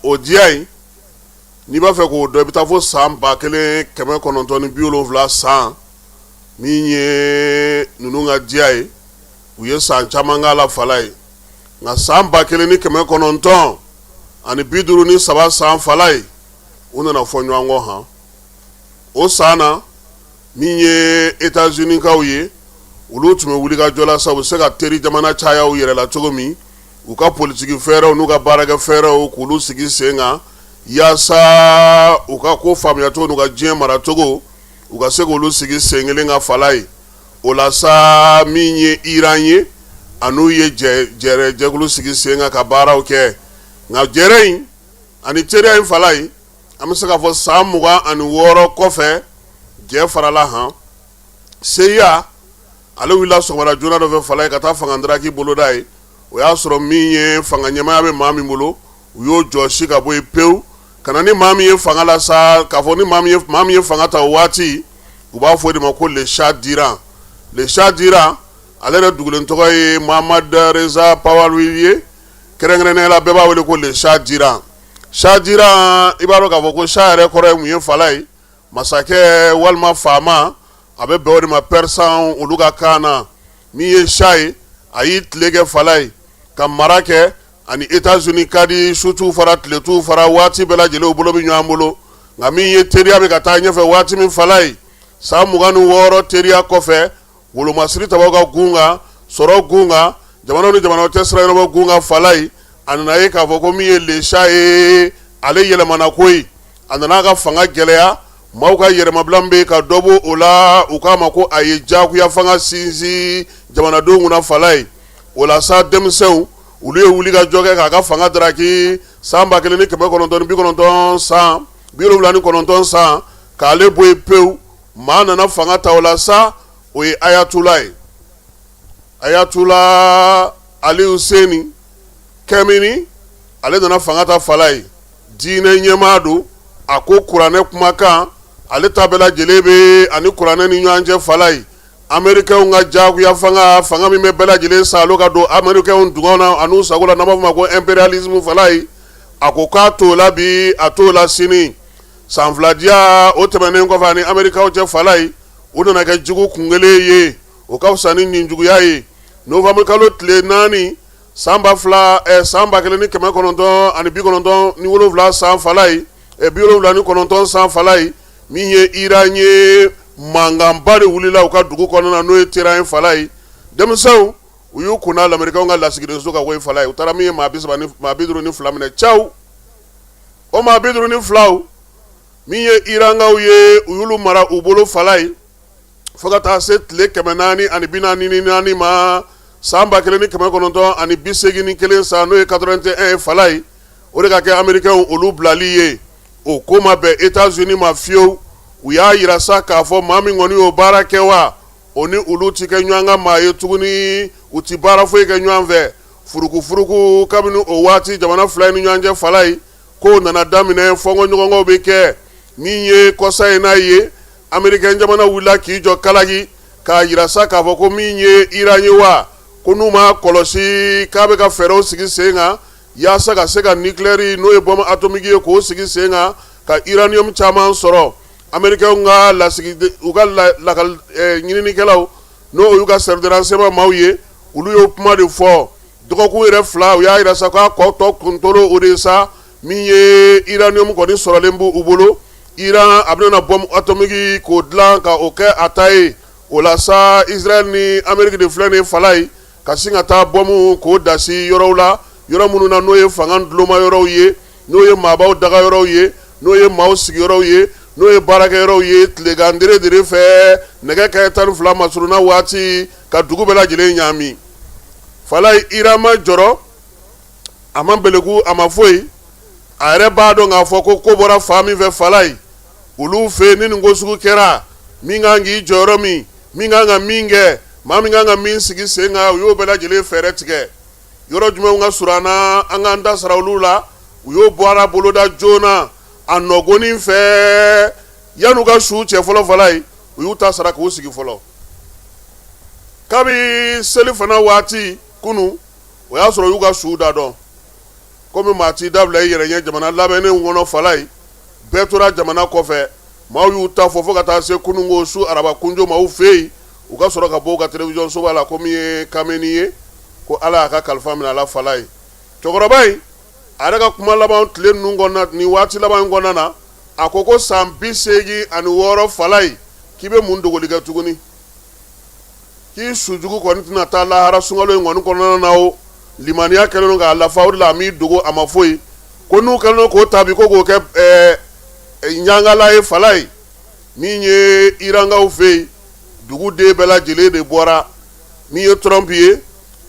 O diya in, n'i b'a fɛ k'o dɔn, i bɛ taa fo san 1970 san. Min ye ninnu ka diya ye, u ye san caman k'a la Falaye. Nka san 1953 san Falaye, u nana fɔ ɲɔgɔn kɔ han. O san na, min ye États-Unis-kaw ye, olu tun bɛ wulikajɔ la sa, u bɛ se ka teri jamana caya u yɛrɛ la cogo min, u ka politiki fɛɛrɛw n'u ka baarakɛ fɛɛrɛw k'olu sigi sen kan, yaasa u ka ko faamuyacogo n'u ka diɲɛ maracogo, u ka se k'olu sigi sen kelen kan Falaye. O la sa, min ye Iran ye, a n'u ye jɛrɛ jɛkulu sigi sen kan ka baaraw kɛ. Nka jɛrɛ in ani teriya in Falaye, an bɛ se k'a fɔ san 26 kɔfɛ, jɛ farala han. CIA ale wulila sɔgɔmada joona dɔ fɛ Falaye, ka taa fanga daraki boloda ye. O y'a sɔrɔ min ye fanga ɲɛmaaya bɛ maa min bolo, u y'o jɔsi ka bɔ yen pewu ka na ni maa min ye fanga la sa. K'a fɔ ni maa min ye fanga ta o waati, u b'a fɔ o de ma ko le Shah d'Iran. Le Shah d'Iran, ale yɛrɛ dugulen tɔgɔ ye Mohammad Reza Pahlavi ye. Kɛrɛnkɛrɛnnenya la, bɛɛ b'a wele ko le Shah d'Iran. Shah d'Iran, i b'a dɔn k'a fɔ ko Shah yɛrɛ kɔrɔ ye mun ye Falaye? Masakɛ walima faama. A bɛ bɛn o de ma Persan olu ka kan na. Min ye Shah ye, a y'i tile kɛ Falaye ka mara kɛ ani États-Unis ka di, su t'u fara, tile t'u fara, waati bɛɛ lajɛlen u bolo bɛ ɲɔgɔn bolo. Nka min ye teriya bɛ ka taa ɲɛfɛ waati min Falaye, san 26 teriya kɔfɛ, wolomasiri tabaw ka gun kan, sɔrɔ gun kan, jamanaw ni jamanaw cɛ sira ɲɛnabɔ gun kan Falaye, a nana ye k'a fɔ ko min ye le Shah ye, ale yɛlɛmana koyi. A nana a ka fanga gɛlɛya, maaw ka yɛrɛmabila bɛ ka dɔ bɔ o la. U k'a ma ko a ye jagoya fanga sinsin jamanadenw kunna Falaye. O la sa, denmisɛnw olu ye wuli ka jɔ kɛ k'a ka fanga daraki san 1990 san, 79 san, k'ale bɔ yen pewu. Maa nana fanga ta o la sa, o ye Ayatula ye, Ayatula Ali Huseni Kɛmini. Ale nana fanga ta Falaye. Diinɛ ɲɛmaa don. A ko kuranɛ kumakan, ale ta bɛɛ lajɛlen bɛ ani kuranɛ ni ɲɔgɔn cɛ Falaye. Amerikɛnw ka jagoya fanga, fanga min bɛ bɛɛ lajɛlen salo ka don Amerikɛnw dungɔ na an'u sago la, n'an b'a fɔ ma ko impérialisme Falaye, a ko k'a t'o la bi, a t'o la sini. San 2 diya o tɛmɛnen kɔfɛ ani Amerikaw cɛ Falaye, u nana kɛ jugu kun kelen ye. O ka fisa ni ninjuguya ye. Novembre kalo tile 4, san ba fila san 1997 san Falaye, 79 san Falaye, min ye Iran ye, mankanba de wulila u ka dugu kɔnɔna na, n'o ye Téhéran ye Falaye. Denmisɛnw u y'u kun da lamɛrikaw ka lasigidenso kan koyi Falaye. U taara min ye maa 30 ni maa 52 minɛ caw. O maa 52, min ye Irankaw ye, u y'olu mara u bolo Falaye fo ka taa se tile 444 ma, san 1981 san, n'o ye 81 ye Falaye. O de ka kɛ Amerikɛnw olu bilali ye. O ko ma bɛn États-Unis ma fiyewu. U y'a yira sa k'a fɔ maa min kɔni y'o baara kɛ wa, o ni olu ti kɛ ɲɔgɔn ka maa ye tuguni, u ti baara foyi kɛ ɲɔgɔn fɛ. Furukufuruku kabini o waati jamana fila ni ɲɔgɔn cɛ Falaye, kow nana daminɛ, fɔnkɔɲɔgɔnkɔw bɛ kɛ. Min ye kɔsa in n'a ye, Amerikɛn jamana wulila k'i jɔ kalaki k'a yira sa k'a fɔ ko min ye Iran ye wa, ko n'u ma kɔlɔsi, k'a bɛ ka fɛɛrɛw sigi sen kan yaasa ka se ka nucléaire, n'o ye bombe atomique ye, k'o sigi sen kan ka uranium caman sɔrɔ. Amerikɛnw ka lasigi, u ka lakali ɲininikɛlaw, n'o y'u ka service de renseignement maaw ye, olu y'o kuma de fɔ dɔgɔkun yɛrɛ 2. U y'a yira sa k'a kɔ tɔ kuntolo o de ye sa, min ye uranium kɔni sɔrɔlen b'u bolo Iran, a bɛna bombe atomique k'o dilan ka o kɛ a ta ye. O la sa, Israël ni Amérique de filɛ nin Falaye, ka sin ka taa bombe k'o dasi yɔrɔw la, yɔrɔ minnu na n'o ye fanga duloma yɔrɔw ye, n'o ye maabaw daga yɔrɔw ye, n'o ye maaw sigiyɔrɔw ye, n'o ye baarakɛyɔrɔw ye, tilegan dere dere fɛ, nɛgɛ kanɲɛ 12 masurunna waati, ka dugu bɛɛ lajɛlen ɲaami Falaye. Iran ma jɔrɔ, a ma beleku, a ma foyi. A yɛrɛ b'a dɔn k'a fɔ ko ko bɔra fan min fɛ Falaye, olu fɛ ni nin ko sugu kɛra, min kan k'i jɔyɔrɔ min, min kan ka min kɛ, maa min kan ka min sigi sen kan, u y'o bɛɛ lajɛlen fɛɛrɛ tigɛ. Yɔrɔ jumɛnw ka surun an na, an k'an da sara olu la. U y'o bɔra boloda joona a nɔgɔnin fɛ, yan'u ka su cɛ fɔlɔ Falaye, u y'u ta sara k'u sigi fɔlɔ. Kabi seli fana waati kunu, o y'a sɔrɔ u y'u ka su da dɔn. Komi maa t'i dabila i yɛrɛ ɲɛ jamana labɛnnen kɔnɔ Falayi, bɛɛ tora jamana kɔfɛ, maaw y'u ta fɔ fo ka taa se kununko su araba kunjo ma u fɛ yen, u ka sɔrɔ ka bɔ u ka télévision soba la ko min ye Kameni ye, ko Ala y'a ka kalifa minɛ a la Falayi. Cɛkɔrɔba in, a yɛrɛ ka kuma laban tile ninnu kɔnɔna, nin waati laban in kɔnɔna na, a ko ko san 86 Falayi, k'i bɛ mun dogoli kɛ tuguni? K'i sujugu kɔni tɛna taa lahara sunkalo in kɔni kɔnɔna na o limaniya kɛlen don k'a lafa, o de la a m'i dogo a ma foyi ko n'u kɛlen don k'o ta bi ko k'o kɛ ɲangala ye Falayi. Min ye Irankaw fɛ yen, duguden bɛɛ lajɛlen de bɔra. Min ye Trump ye,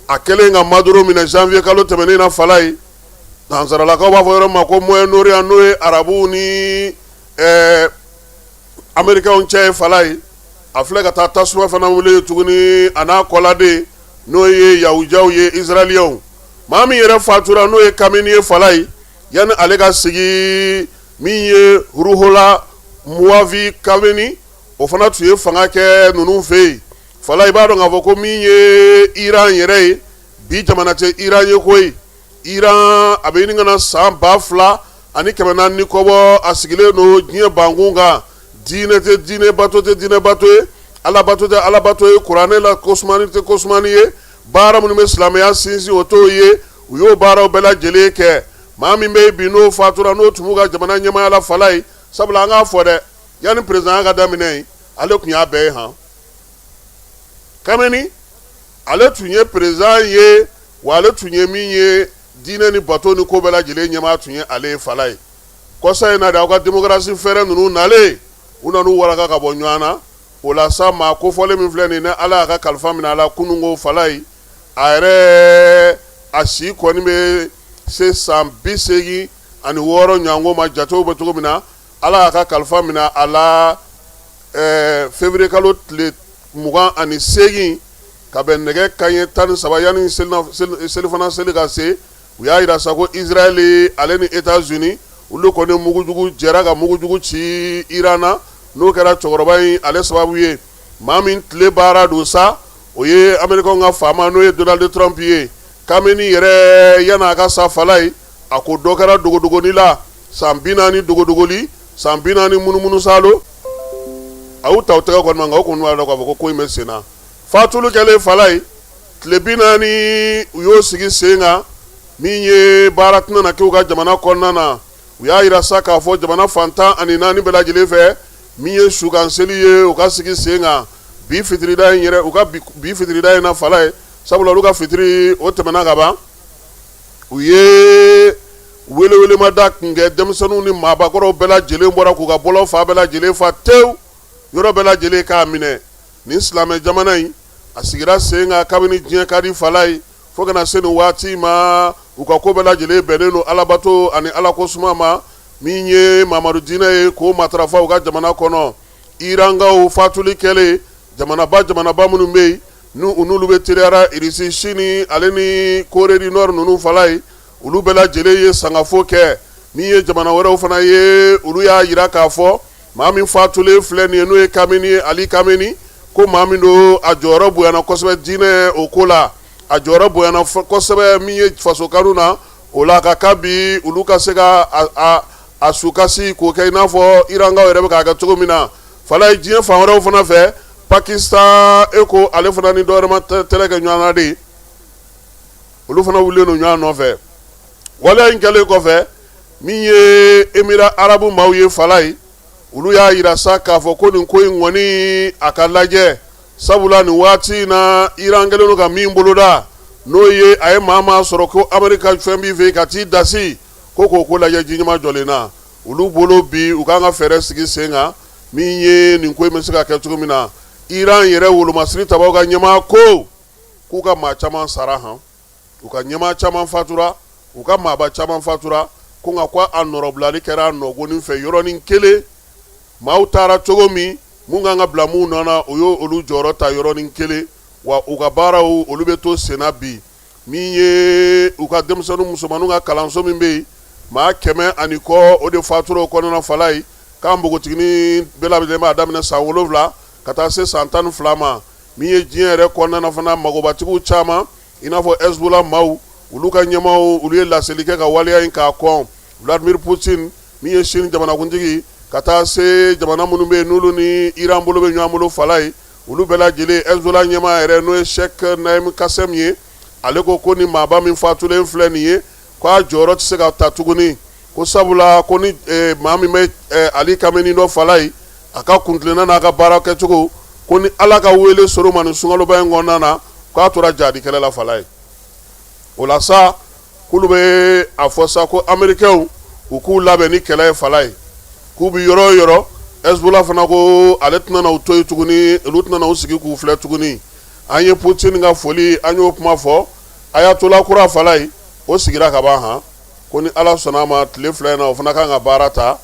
a kɛlen ka Maduro minɛ janvier kalo tɛmɛnen na Falayi, nansaralakaw b'a fɔ yɔrɔ ma ko Moyen-Orient, n'o ye arabuw ni Amerikɛnw cɛ ye Falayi, a filɛ ka taa tasuma fana wuli tuguni a n'a kɔladen, n'o ye yahudiyaw ye, israɛliyɛnw. Maa min yɛrɛ fatura, n'o ye Kameni ye Falayi, yanni ale ka sigi, min ye Ruhola Muwavi Kameni, o fana tun ye fanga kɛ ninnu fɛ yen Falayi. I b'a dɔn k'a fɔ ko min ye Iran yɛrɛ ye bi, jamana tɛ Iran ye koyi. Iran a bɛ ɲini ka na san 2400 ni kɔ bɔ, a sigilen don diɲɛ bankun kan. Diinɛ tɛ diinɛ bato tɛ diinɛ bato ye, ala bato tɛ ala bato ye, kuranɛ la kosumani tɛ kosumani ye, baara minnu bɛ silamɛya sinsin o t'o ye. U y'o baaraw bɛɛ lajɛlen kɛ. Maa min bɛ yen bi n'o fatura, n'o tun b'u ka jamana ɲɛmaaya la Falayi, sabula an k'a fɔ dɛ, yanni perezidanya ka daminɛ yen, ale tun y'a bɛɛ ye han. Kameni, ale tun ye perezan ye, wa ale tun ye min ye diinɛ ni bato ni ko bɛɛ lajɛlen ɲɛmaa tun ye ale ye Falayi. Kɔsa in na de, aw ka démocratie fɛɛrɛ ninnu nalen, u nan'u waraka ka bɔ ɲɔgɔn na. O la sa, maa kofɔlen min filɛ nin, ni Ala y'a ka kalifa minɛ a la kununko Falayi, a yɛrɛ a si kɔni bɛ se san 86 ɲɔgɔnko ma, jatew bɛ cogo min na. Ala y'a ka kalifa minɛ a la février kalo tile 28 ka bɛn nɛgɛ kanɲɛ 13, yanni selifana seli ka se. U y'a jira sa ko Israël ale ni États-Unis, olu kɔni mugujugu jɛra ka mugujugu ci Iran na. N'o kɛra cɛkɔrɔba in ale sababu ye. Maa min tile baara don sa, o ye Américain ka faama, n'o ye Donald Trump ye. Kameni yɛrɛ, yan'a ka sa Falayi, a ko dɔ kɛra dogodogoni la, san 40 dogodogoli, san 40 munumunu salo. A y'u ta u tɛgɛ kɔni ma, nka u kɔni b'a dɔn k'a fɔ ko ko in bɛ sen na. Fatuli kɛlen Falayi, tile 40 u y'o sigi sen kan, min ye baara tɛna na kɛ u ka jamana kɔnɔna na. U y'a jira sa k'a fɔ jamana fan 14 bɛɛ lajɛlen fɛ, min ye sukan seli ye, u ka sigi sen kan bi fitirida in yɛrɛ, u ka bi fitirida in na Falayi, sabula olu ka fitiri o tɛmɛna ka ban. U ye welewelemada kun kɛ, denmisɛnninw ni maabakɔrɔw bɛɛ lajɛlen bɔra k'u ka bɔlɔn fa bɛɛ lajɛlen fa tewu, yɔrɔ bɛɛ lajɛlen k'a minɛ. Nin silamɛ jamana in, a sigira sen kan kabini diɲɛ ka di Falayi fo ka na se nin waati ma. U ka ko bɛɛ lajɛlen bɛnnen don alabato ani ala ko suma ma, min ye Mamadu diinɛ ye, k'o matarafa u ka jamana kɔnɔ. Irankaw fatuli kɛlen, jamanaba jamanaba minnu bɛ yen, n'u n'olu bɛ teriyara, Irisi, Sini ale ni Corée du Nord ninnu Falayi, olu bɛɛ lajɛlen ye sangafo kɛ. Min ye jamana wɛrɛw fana ye, olu y'a jira k'a fɔ maa min fatulen filɛ nin ye, n'o ye Kameni ye, Ali Kameni, ko maa min don, a jɔyɔrɔ bonyana kosɛbɛ diinɛ o ko la, a jɔyɔrɔ bonyana kosɛbɛ min ye faso kanu na. O la, ka kan bi olu ka se ka a sukasi k'o kɛ i n'a fɔ Irankaw yɛrɛ bɛ k'a kɛ cogo min na Falayi. Diɲɛ fan wɛrɛw fana fɛ, Pakistan, e ko ale fana ni dɔwɛrɛ ma tɛlɛ kɛ ɲɔgɔn na de, olu fana wulilen don ɲɔgɔn nɔfɛ. Waleya in kɛlen kɔfɛ, min ye Émirats arabes maaw ye Falayi, olu y'a jira sa k'a fɔ ko nin ko in kɔni, a ka lajɛ, sabula nin waati in na, Iran kɛlen don ka min boloda, n'o ye a ye maa maa sɔrɔ ko Amerika fɛn b'i fɛ ka t'i dasi, ko k'o ko lajɛ ji ɲɛmajɔlen na. Olu bolo bi, u k'an ka fɛɛrɛ sigi sen kan, min ye nin ko in bɛ se ka kɛ cogo min na. Iran yɛrɛ wolomasiri tabaw ka ɲɛmaa ko k'u ka maa caman sara han, u ka ɲɛmaa caman fatura, u ka maaba caman fatura, ko nka ko a nɔrɔbilali kɛra a nɔgɔnin fɛ yɔrɔnin kelen. Maaw taara cogo min, mun kan ka bila mun nɔ na, o y'o olu jɔyɔrɔ ta yɔrɔnin kelen. Wa u ka baaraw, olu bɛ to senna bi. Min ye u ka denmisɛnnin musomanninw ka kalanso min bɛ yen, maa 100 ani kɔ, o de fatura o kɔnɔna Falayi, k'a npogotiginin bɛɛ lajɛlen b'a daminɛ san 7 ka taa se san 12 ma. Min ye diɲɛ yɛrɛ kɔnɔna fana, magobatigiw caman, i n'a fɔ Hezbollah maaw, Olu ka ɲɛmaaw, olu ye laseli kɛ ka waleya in k'a kɔn. Vladimir Poutine min ye Chine jamanakuntigi, ka taa se jamana minnu bɛ yen n'olu ni Iran bolo bɛ ɲɔgɔn bolo falaye, olu bɛɛ lajɛlen, Hezbollah ɲɛmaa yɛrɛ, n'o ye Sheikh Naim Qassem ye, ale ko ko ni maaba min fatulen filɛ nin ye, ko a jɔyɔrɔ tɛ se ka ta tuguni, ko sabula ko ni maa min bɛ Ali Kameni dɔ falaye, a ka kuntilenna n'a ka baara kɛcogo, ko ni Ala ka wele sɔrɔ ma nin sunkaloba in kɔnɔna na, k'a tora jadi kɛlɛ la falaye. O la sa, k'olu bɛ a fɔ sa ko Amerikɛnw, u k'u labɛn ni kɛlɛ ye falaye, k'u bɛ yɔrɔ o yɔrɔ. Hezbollah fana ko ale tɛna u to yen tuguni, olu tɛna u sigi k'u filɛ tuguni. An ye Poutine ka foli, an y'o kuma fɔ. Ayatollah kura falaye, o sigira ka ban han, ko ni Ala sɔnna a ma, tile 2 in na, o fana kan ka baara ta.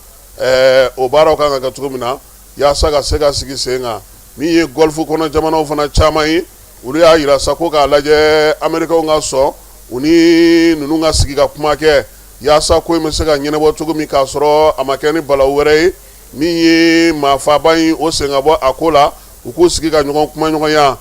O baaraw kan ka kɛ cogo min na yaasa ka se ka sigi sen kan, min ye Golfe kɔnɔ jamanaw fana caman ye, olu y'a jira sa ko k'a lajɛ Amerikɛnw ka sɔn u ni ninnu ka sigi ka kuma kɛ yaasa ko in bɛ se ka ɲɛnabɔ cogo min, k'a sɔrɔ a ma kɛ ni balawu wɛrɛ ye. Min ye maafaaba in, o sen ka bɔ a ko la, u k'u sigi ka ɲɔgɔn kumaɲɔgɔnya.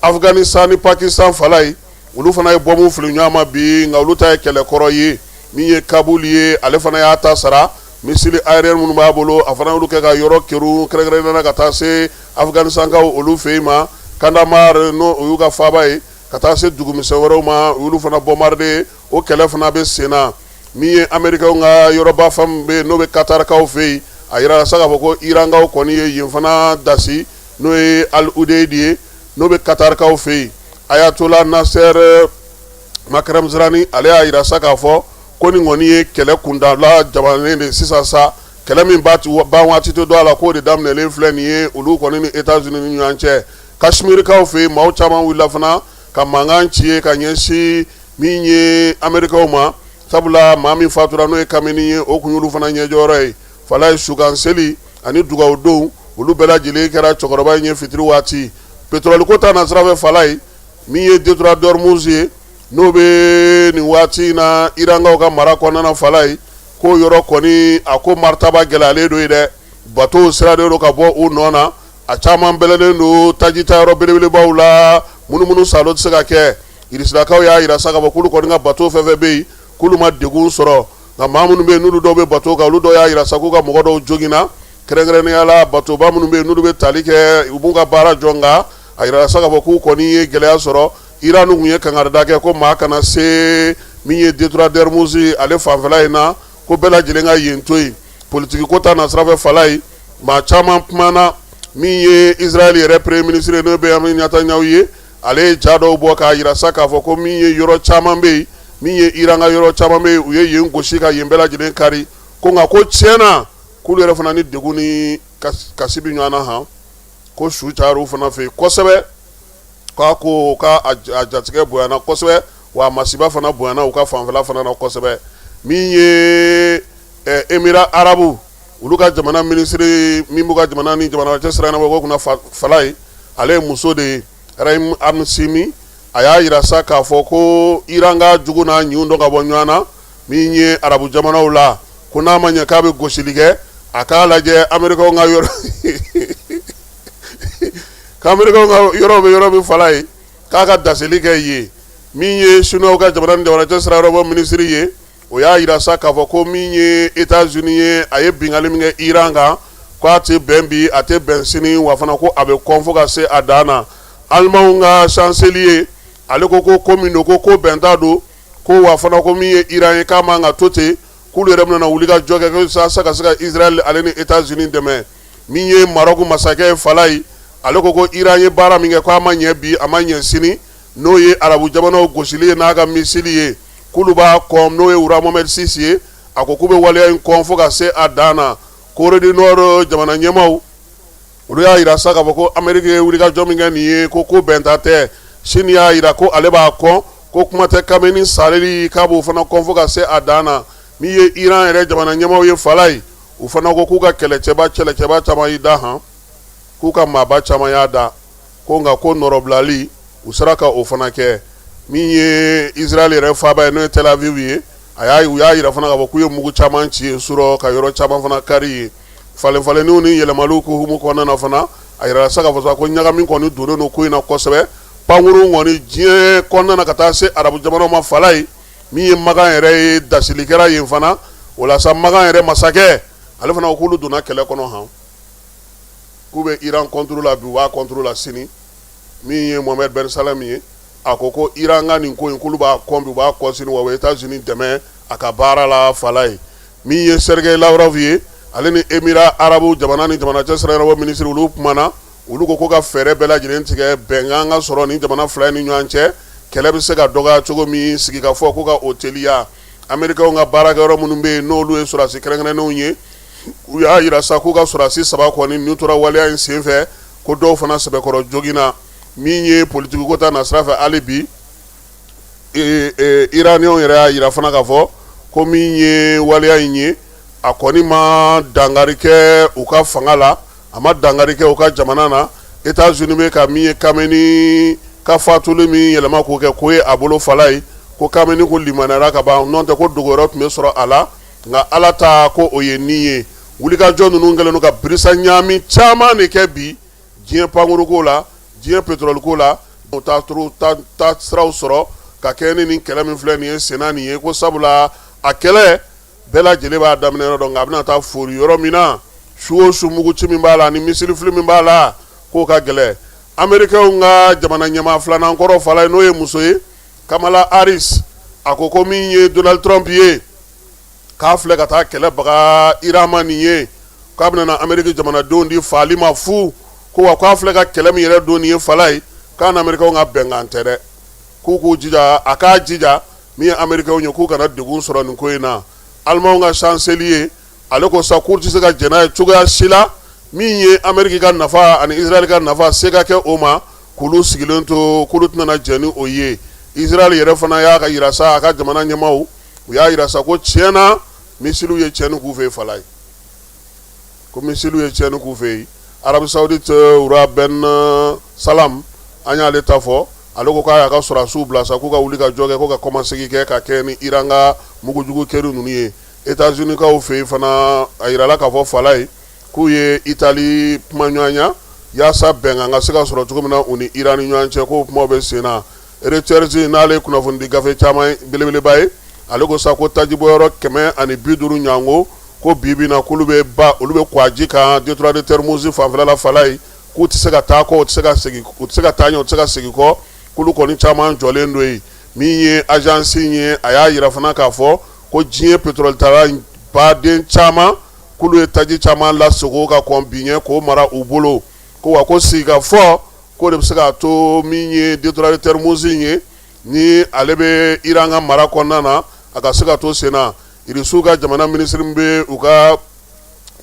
Afghanistan ni Pakistan falaye, olu fana ye bɔnbu fili ɲɔgɔn ma bi, nka olu ta ye kɛlɛkɔrɔ ye. Min ye Kabul ye, ale fana y'a ta sara. Missile aérien minnu b'a bolo, a fana y'olu kɛ ka yɔrɔ kerun, kɛrɛnkɛrɛnnenya la ka taa se Afghanistankaw olu fɛ yen ma, Kandahar, n'o o y'u ka faaba ye, ka taa se dugumisɛn wɛrɛw ma, u y'olu fana bombarder. O kɛlɛ fana bɛ sen na. Min ye Amerikɛnw ka yɔrɔba fan min bɛ yen, n'o bɛ Katarikaw fɛ yen, a yirala sa k'a fɔ ko Irankaw kɔni ye yen fana dasi, n'o ye Al Udeid ye, n'o bɛ Katarikaw fɛ yen. Ayatollah Nasser Makremzrani, ale y'a yira sa k'a fɔ ko nin kɔni ye kɛlɛ kuntaala jabannen de sisan sa, kɛlɛ min ban waati tɛ dɔn a la, k'o de daminɛlen filɛ nin ye olu kɔni ni États-Unis ni ɲɔgɔn cɛ. Kashmirikaw fɛ yen, maaw caman wulila fana ka mankan ci ye ka ɲɛsin min ye Amerikaw ma, sabula maa min fatura, n'o ye Kameni ye, o kun y'olu fana ɲɛjɔyɔrɔ ye falaye. Sukan seli ani dugawudon, olu bɛɛ lajɛlen kɛra cɛkɔrɔba in ye fitiri waati. Pétrole ko ta nasira fɛ falaye, min ye détroit d'Ormuz ye, n'o bɛ nin waati in na Irankaw ka mara kɔnɔna na falaye, k'o yɔrɔ kɔni, a ko maritaba gɛlɛyalen don yen dɛ. Bateau sirannen don ka bɔ u nɔ na, a caman bɛlɛnnen don taji ta yɔrɔ belebelebaw la, munumunu salo tɛ se ka kɛ. Irisilakaw y'a jira sa k'a fɔ k'olu kɔni ka bateau fɛn fɛn bɛ yen, k'olu ma degun sɔrɔ, nka maa minnu bɛ yen, n'olu dɔw bɛ bateau kan, olu dɔw y'a jira sa k'u ka mɔgɔ dɔw joginna, kɛrɛnkɛrɛnnenya la bateauba minnu bɛ yen, n'olu bɛ tali kɛ, u b'u ka baara jɔ. Nka a yirala sa k'a fɔ k'u kɔni ye gɛlɛya sɔrɔ. Iran tun ye kangarida kɛ ko maa kana se min ye détroit d'Ormuz ale fanfɛla in na, ko bɛɛ lajɛlen ka yen to yen. Politiki ko ta nasira fɛ falaye, maa caman kumana. Min ye Israël yɛrɛ premier ministre ye, n'o ye Benjamin Netanyahu ye, ale ye ja dɔw bɔ k'a jira sa k'a fɔ ko min ye yɔrɔ caman bɛ yen, min ye Iran ka yɔrɔ caman bɛ yen, u ye yen gosi ka yen bɛɛ lajɛlen kari, ko nka ko tiɲɛ na, k'olu yɛrɛ fana ni degun ni kasi bɛ ɲɔgɔn na han, ko su cayara u fana fɛ yen kosɛbɛ, k'a ko k'a a jatigɛ bonyana kosɛbɛ, wa a masiba fana bonyana u ka fanfɛla fana na kosɛbɛ. Min ye Émirats arabes, olu ka jamana minisiri min b'u ka jamana ni jamana cɛ sira ɲɛnabɔ ko kunna falaye, ale ye muso de ye, Rahim Amsimi, a y'a jira sa k'a fɔ ko Iran ka jugu n'a ɲin dɔn ka bɔ ɲɔgɔn na. Min ye arabu jamanaw la, ko n'a ma ɲɛ k'a bɛ gosili kɛ, a k'a lajɛ Amerikaw ka yɔrɔ, k'Amerikaw ka yɔrɔ bɛ yɔrɔ min falaye, k'a ka daseli kɛ yen. Min ye Chinois ka jamana ni jamana cɛ sira ɲɛnabɔ minisiri ye, o y'a jira sa k'a fɔ ko min ye États-Unis ye, a ye binkanni min kɛ Iran kan, k'a tɛ bɛn bi, a tɛ bɛn sini, wa fana ko a bɛ kɔn fo ka se a dan na. Alimanw ka chancelier, ale ko ko ko min don, ko ko bɛnta don, ko wa fana ko min ye Iran ye, k'a man ka to ten, k'olu yɛrɛ bɛna wuli ka jɔ kɛ sa ka se ka Israël ale ni États-Unis dɛmɛ. Min ye Maroc masakɛ falaye, ale ko ko Iran ye baara min kɛ, k'a ma ɲɛ bi, a ma ɲɛ sini, n'o ye arabu jamanaw gosili ye n'a ka missile ye, k'olu b'a kɔn, n'o ye roi Mohamed VI ye. A ko k'u bɛ waleya in kɔn fo ka se a dan na. Corée du Nord jamana ɲɛmaaw, olu y'a jira sa k'a fɔ ko Amérique ye wulikajɔ min kɛ nin ye, ko ko bɛnta tɛ. Chine y'a jira ko ale b'a kɔn, ko kuma tɛ Kameni sareli, k'a b'o fana kɔn fo ka se a dan na. Min ye Iran yɛrɛ jamana ɲɛmaaw ye falaye, u fana ko k'u ka kɛlɛcɛba caman y'i da han, k'u ka maaba caman y'a da, ko nka ko nɔrɔbilali, u sera ka o fana kɛ. Min ye Israël yɛrɛ faaba ye, n'o ye Tel Aviv ye, u y'a jira fana k'a fɔ k'u ye mugu caman ci yen surɔ, ka yɔrɔ caman fana kari yen. Falen falenniw ni yɛlɛmaliw ko hukumu kɔnɔna na fana, a yirala sa k'a fɔ sa ko ɲagami kɔni donnen don ko in na kosɛbɛ. Pankurun kɔni, diɲɛ kɔnɔna na ka taa se arabu jamanaw ma falaye. Min ye Makan yɛrɛ ye, dasili kɛra yen fana. O la sa, Makan yɛrɛ masakɛ, ale fana ko k'olu donna kɛlɛ kɔnɔ han, k'u bɛ Iran contre la bi, u b'a contre la sini. Min ye Mohamed Ben Salem ye, a ko ko Iran ka nin ko in, k'olu b'a kɔn bi, u b'a kɔn sini, wa u bɛ États-Unis dɛmɛ a ka baara la fala ye. Min ye Sergei Lavrov ye, ale ni Émirats arabes jamana ni jamana cɛ sira ɲɛnabɔ minisiri, olu kumana. Olu ko ko ka fɛɛrɛ bɛɛ lajɛlen tigɛ, bɛnkan ka sɔrɔ ni jamana fila ni ɲɔgɔn cɛ, kɛlɛ bɛ se ka dɔgɔya cogo min, sigikafɔ ko ka o teliya. Amerikaw ka baarakɛyɔrɔ minnu bɛ yen, n'olu ye sɔrɔdasi kɛrɛnkɛrɛnnenw ye, u y'a jira sa k'u ka sɔrɔdasi 3 kɔni ni tora waleya in senfɛ, ko dɔw fana sɛbɛkɔrɔ joginna. Min ye politiki ko ta nasira fɛ, hali bi Iraniyɛnw yɛrɛ y'a jira fana k'a fɔ ko min ye waleya in ye, a kɔni ma dankari kɛ u ka fanga la, a ma dankari kɛ u ka jamana na. États-Unis bɛ ka min ye Kameni ka fatuli min yɛlɛma k'o kɛ ko ye a bolo fala ye, ko Kameni ko limaniyara ka ban, n'o tɛ ko dogo wɛrɛ tun bɛ sɔrɔ a la, nka Ala ta ko o ye nin ye. Wulikajɔ ninnu kɛlen don ka birisa ɲaami caman de kɛ bi diɲɛ pankuruko la, diɲɛ pétrole la, u taa siraw sɔrɔ ka kɛ ni nin kɛlɛ min filɛ nin ye senna nin ye, ko sabula a kɛlɛ bɛɛ lajɛlen b'a daminɛ yɔrɔ dɔn, nka a bɛna taa fori yɔrɔ min na, su o su muguci min b'a la ni misilifili min b'a la, k'o ka gɛlɛn. Amerikɛnw ka jamana ɲɛmaa filanan kɔrɔ fala ye, n'o ye muso ye, Kamala Harris, a ko ko min ye Donald Trump ye, k'a filɛ ka taa kɛlɛ baga Iran ma nin ye, k'a bɛna na Ameriki jamanadenw di faali ma fu, ko wa k'a filɛ ka kɛlɛ min yɛrɛ don nin ye fala ye, k'a n'Amerikɛnw ka bɛnkan tɛ dɛ, k'u k'u jija, a k'a jija min ye Amerikɛnw ye, k'u kana degun sɔrɔ nin ko in na. Alimanw ka chancelier, ale ko sa k'u tɛ se ka jɛn n'a ye cogoya si la, min ye Ameriki ka nafa ani Israɛl ka nafa se ka kɛ o ma, k'olu sigilen to, k'olu tɛna na jɛn ni o ye. Israɛl yɛrɛ fana y'a ka yira sa, a ka jamana ɲɛmaaw, u y'a yira sa ko tiɲɛ na misiliw ye tiɲɛni k'u fɛ yen fala ye, ko misiliw ye tiɲɛni k'u fɛ yen. Arabie Saoudite roi Ben Salam, an y'ale ta fɔ, ale ko k'a y'a ka sɔrɔdasiw bila sa k'u ka wuli ka jɔ kɛ, ko ka kɔmasegin kɛ ka kɛ ni Iran ka mugujugu keri ninnu ye. États-Unis kaw fɛ yen fana, a yirala k'a fɔ fala ye k'u ye Italie kumaɲɔgɔnya yaasa bɛnkan ka se ka sɔrɔ cogo min na u ni Iran ni ɲɔgɔn cɛ, k'o kumaw bɛ sen na. Reuters, n'ale ye kunnafonidi gafe caman belebeleba ye, ale ko sa ko tajibɔyɔrɔ 150 ɲango, ko bi bi na k'olu bɛ ba, olu bɛ kwaji kan détroit de Hormuz fanfɛla la fala ye, k'u tɛ se ka taa kɔ, u tɛ se ka segin, u tɛ se ka taa ɲɛ, u tɛ se ka segin kɔ, k'olu kɔni caman jɔlen don yen. Min ye agence ye, a y'a yira fana k'a fɔ ko diɲɛ pétrole tala baden caman, k'olu ye taji caman lasogo ka kɔn bi ɲɛ k'o mara u bolo, ko wa ko sigikafɔ k'o de bɛ se k'a to min ye détroit de Hormuz ye, ni ale bɛ Iran ka mara kɔnɔna na, a ka se ka to sen na. Irisiw ka jamana minisiri min bɛ u ka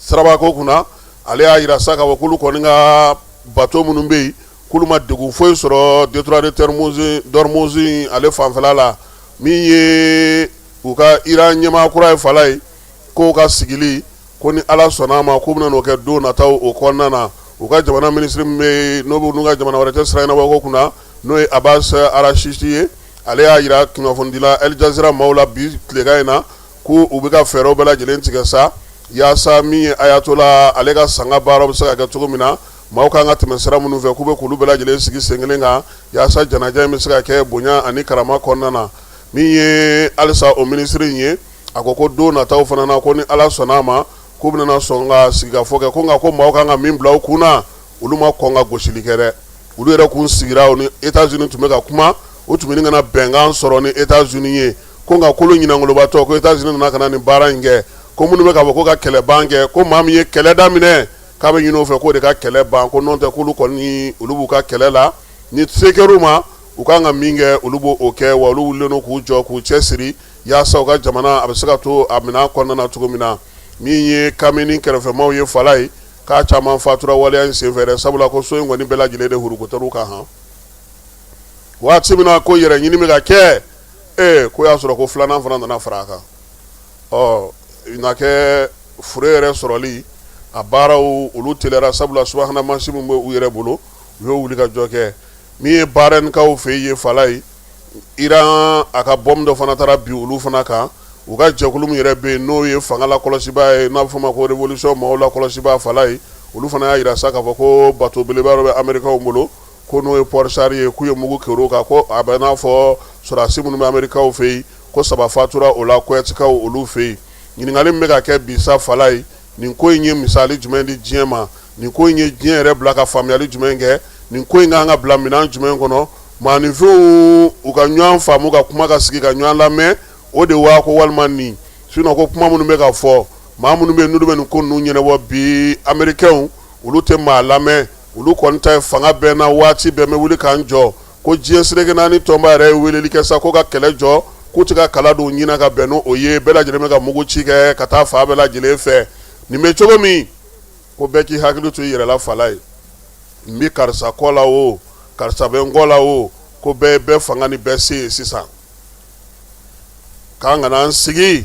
sirabako kunna, ale y'a yira sa k'a fɔ k'olu kɔni ka bato minnu bɛ yen, k'olu ma degun foyi sɔrɔ détroit de d'Ormuz ale fanfɛla la. Min ye u ka Iran ɲɛmaa kura ye fala ye, k'o ka sigili ko ni Ala sɔnna a ma, k'u bɛna n'o kɛ don nataw o kɔnɔna na. U ka jamana minisiri min bɛ yen, n'o bɛ n'u ka jamana wɛrɛ cɛ sira ɲɛnabɔko kunna, n'o ye Abbas Araghchi ye, ale y'a yira kunnafonidila El Jazeera maaw la bi tilegan in na ko u bɛ ka fɛɛrɛw bɛɛ lajɛlen tigɛ sa yaasa min ye Ayatollah ale ka sanga baaraw bɛ se ka kɛ cogo min na, maaw kan ka tɛmɛ sira minnu fɛ, k'u bɛ k'olu bɛɛ lajɛlen sigi sen kelen kan yaasa janaja in bɛ se ka kɛ bonya ani karama kɔnɔna na. Min ye halisa o minisiri in ye, a ko ko don nataw fana na, ko ni Ala sɔnna a ma, k'u bɛna sɔn ka sigikafɔ kɛ, ko nka ko maaw kan ka min bila u kun na, olu ma kɔn ka gosili kɛ dɛ. Olu yɛrɛ kun sigira, u ni États-Unis tun bɛ ka kuma, u tun bɛ ɲini ka na bɛnkan sɔrɔ ni États-Unis ye, ko nka k'olu ɲinangolobatɔ ko États-Unis nana ka na nin baara in kɛ, ko minnu bɛ k'a fɔ ko ka kɛlɛ ban kɛ, ko maa min ye kɛlɛ daminɛ k'a bɛ ɲini o fɛ k'o de ka kɛlɛ ban, ko n'o tɛ k'olu kɔni olu b'u ka kɛlɛ la, ni se kɛr'u ma, u kan ka min kɛ, olu b'o kɛ, wa olu wulilen don k'u jɔ k'u cɛsiri yaasa u ka jamana a bɛ se ka to a minɛn kɔnɔna na cogo min na. Min ye Kameni kɛrɛfɛmaw ye fala ye, k'a caman fatura waleya in senfɛ dɛ, sabula ko so in kɔni bɛɛ lajɛlen de hurukutɛr'u kan han. Waati min na ko yɛrɛ ɲini bɛ ka kɛ, ee ko y'a sɔrɔ ko filanan fana nana fara a kan. Ɔ na kɛ fure yɛrɛ sɔrɔli a baaraw olu teliyara, sabula subahana mansin min bɛ u yɛrɛ bolo, u y'o wuli ka jɔ kɛ. Min ye Bahrainkaw fɛ yen fala ye, Iran a ka bombe dɔ fana taara bin olu fana kan. U ka jɛkulu min yɛrɛ bɛ yen, n'o ye fanga lakɔlɔsibaa ye, n'a bɛ f'o ma ko révolution maaw lakɔlɔsibaa fala ye, olu fana y'a yira sa k'a fɔ ko bateau belebeleba dɔ bɛ Amerikaw bolo, ko n'o ye port char ye, k'u ye mugu ker'o kan, ko a bɛ n'a fɔ sɔrɔdasi minnu bɛ Amerikaw fɛ yen, ko 3 fatura o la Kowɛtikaw olu fɛ yen. Ɲininkali min bɛ ka kɛ bi sa Falaye, nin ko in ye misali jumɛn di diɲɛ ma? Nin ko in ye diɲɛ yɛrɛ bila ka faamuyali jumɛn kɛ? Nin ko in ka kan ka bila minɛn jumɛn kɔnɔ? Maaninfinw u ka ɲɔgɔn faamu, ka kuma, ka sigi ka ɲɔgɔn lamɛn, o de wa ko walima nin? Sinon ko kuma minnu bɛ ka fɔ, maa minnu bɛ yen n'olu bɛ nin ko ninnu ɲɛnabɔ bi, Américains, olu tɛ maa lamɛn. Olu kɔni ta ye fanga bɛ n na waati bɛɛ, n bɛ wuli ka n jɔ. Ko diɲɛ seleke naani tɔnba yɛrɛ ye weleli kɛ sa ko ka kɛlɛ jɔ, k'u tɛ ka kala don ɲin na ka bɛn n'o ye. Bɛɛ lajɛlen bɛ ka mugu ci kɛ ka taa fan bɛɛ lajɛlen fɛ. Nin bɛ cogo min, ko bɛɛ k'i hakili to i yɛrɛ la Falaye. N bɛ karisa kɔ la o, karisa bɛ n kɔ la o, ko bɛɛ bɛɛ fanga ni bɛɛ se ye sisan, k'an kana an sigi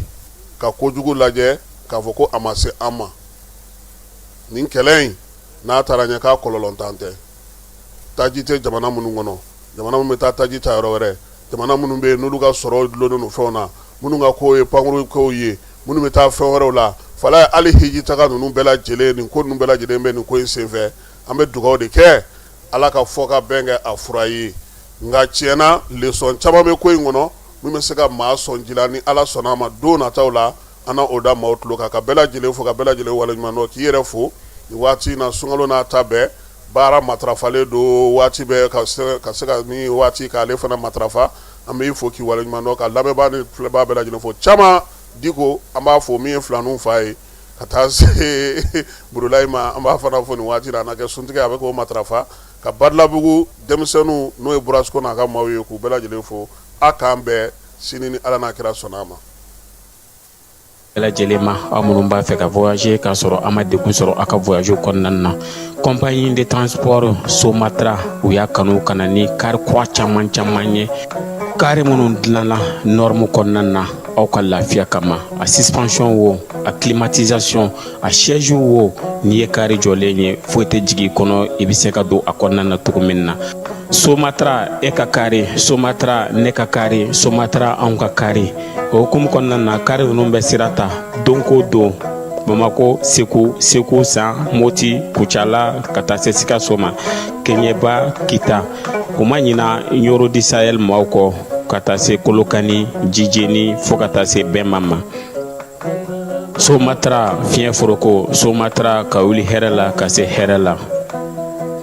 ka kojugu lajɛ k'a fɔ ko a ma se an ma. Nin kɛlɛ in n'a taara ɲɛ, k'a kɔlɔlɔntan tɛ. Taji tɛ jamana minnu kɔnɔ, jamana minnu bɛ taa taji ta yɔrɔ wɛrɛ, jamana minnu bɛ yen n'olu ka sɔrɔ dulonnen don fɛnw na, minnu ka ko ye pankuru kow ye, minnu bɛ taa fɛn wɛrɛw la Falaye, hali hiji taga ninnu bɛɛ lajɛlen, nin ko ninnu bɛɛ lajɛlen bɛ nin ko in senfɛ. An bɛ dugawu de kɛ, Ala ka fɔ ka bɛn kɛ a fura ye. Nka tiɲɛna, leçon caman bɛ ko in kɔnɔ min bɛ se ka maa sɔn ji la. Ni Ala sɔnna a ma, don nataw la, an na o da maaw tulo kan. Ka bɛɛ lajɛlen fo, ka bɛɛ lajɛlen waleɲuman dɔn, k'i yɛrɛ fo nin waati in na. Sunkalo n'a ta bɛɛ, baara matarafalen don waati bɛɛ, ka se ka ni waati k'ale fana matarafa. An b'i fo k'i waleɲuman dɔn, ka lamɛnbaa ni filɛbaa bɛɛ lajɛlen fo. Caman Diko, an b'a fo, min ye filaninw fa ye, ka taa se Burulayi ma, an b'a fana fo nin waati la. A na kɛ suntigɛ, a bɛ k'o matarafa. Ka Badalabugu denmisɛnninw, n'o ye Burasiko n'a ka maaw ye, k'u bɛɛ lajɛlen fo. A k'an bɛn sini ni Ala n'a kira sɔnna a ma. Bɛɛ lajɛlen ma, aw minnu b'a fɛ ka voyager k'a sɔrɔ a ma degun sɔrɔ aw ka voyage kɔnɔna na, compagnie de transport Somatra, u y'a kanu ka na ni kari kura caman caman ye, kari minnu dilanna norme kɔnɔna na aw ka lafiya kama. A suspension wo, a climatisation, a siège wo, n'i ye kari jɔlen ye, foyi tɛ jigin i kɔnɔ, i bɛ se ka don a kɔnɔna na cogo min na. Somatra, e ka kari Somatra, ne ka kari Somatra, anw ka kari. O hukumu kɔnɔna na, kari ninnu bɛ sira ta don ko don Bamako, Segu, Segu San, Moti, Kucala, ka taa se Sikaso ma, Keɲeba, Kita. U ma ɲina Ɲoro du Sahel maaw kɔ, ka taa se Kolokani, Jijeni, fo ka taa se Bɛnma ma. Somatra, fiɲɛ foroko Somatra, ka wuli hɛrɛ la ka se hɛrɛ la.